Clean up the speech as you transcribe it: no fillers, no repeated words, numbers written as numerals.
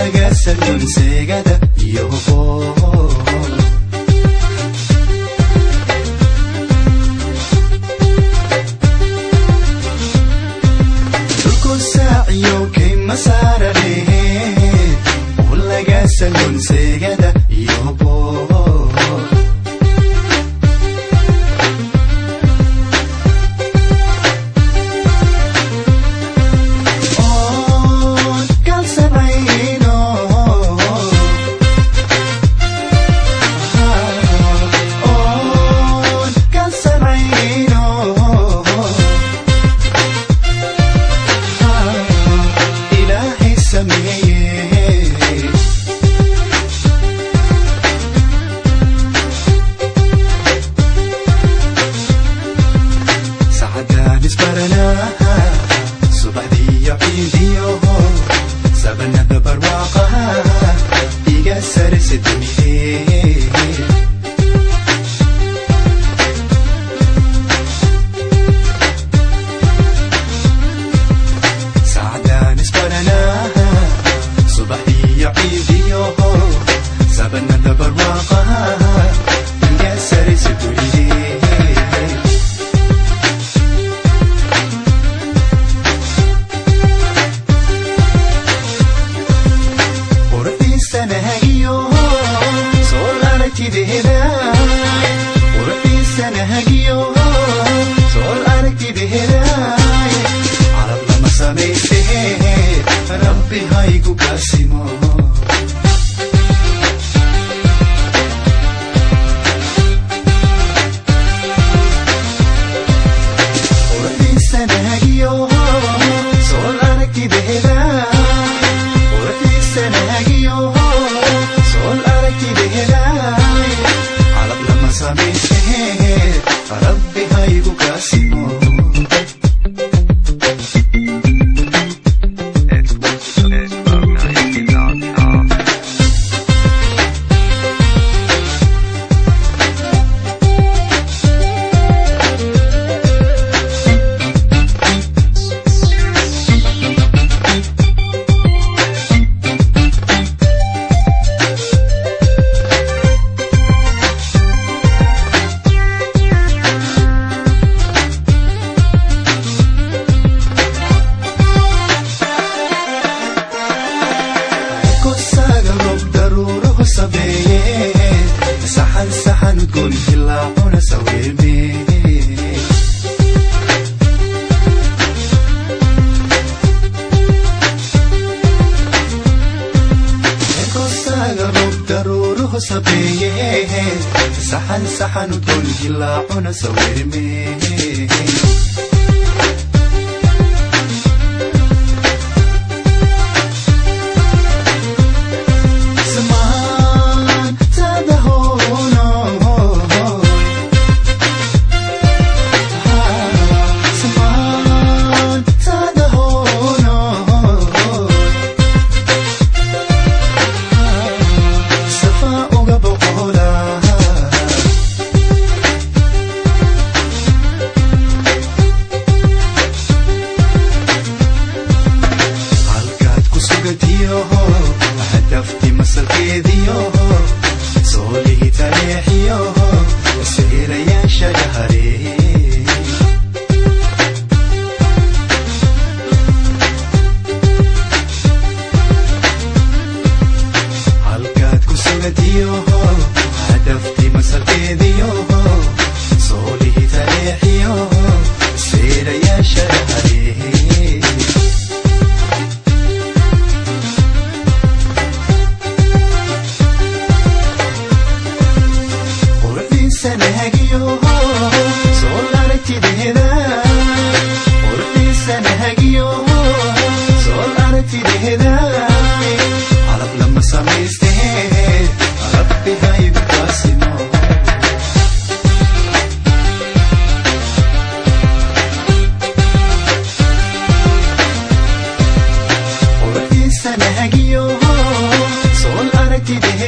Laga salunseegada iyo boor. Dhulku saaciyo kayma saaralehe oo laga salunseegada iyo boor. Oon kalsamayno, oon kalsamayno, Ilaahay sameeye. Sacadaan isbaranaa subaxdiiyo ciidiyo sabanada barwaaqaha iga saraysa dunidee. Sacadaan isbaranaa subaxdiiyo ciidiyo sabanada barwaaqaha iga saraysa dunidee. Quruxdiisana hagiyo sool aragtideedaay, quruxdiisana hagiyo sool aragtideedaay, carab lama samaystee, Rabbi haygu kaasimo. Quruxdiisana hagiyo sool aragtideedaay, quruxdiisana hagiyo sool aragtideedaay, carab lama samaystee, Rabbi haygu kaasimo. Exclusive@love90.com. Kosaga roob daruuruhu sabeeye, saxan saxan udgoon hilaacuna sawirme. Kosaga roob daruuruhu sabeeye, saxan saxan udgoon hilaacuna sawirme. Samaan tadahono, samaan tadahono, safa uga boqola. Halkaad ku sugatiyo hadafti masalkeediyo soolihii taleexiyo seerayaasha dhahare. Halkaad ku sugatiyo hadafti masalkeediyo soolihii taleexiyo seerayaasha dhahare. Quruxdiisana hagiyo sool aragtideeda, quruxdiisana hagiyo sool aragtideeda, calab lama samaystee, Rabbi haygu kaasimo. Quruxdiisana hagiyo sool aragtideeda.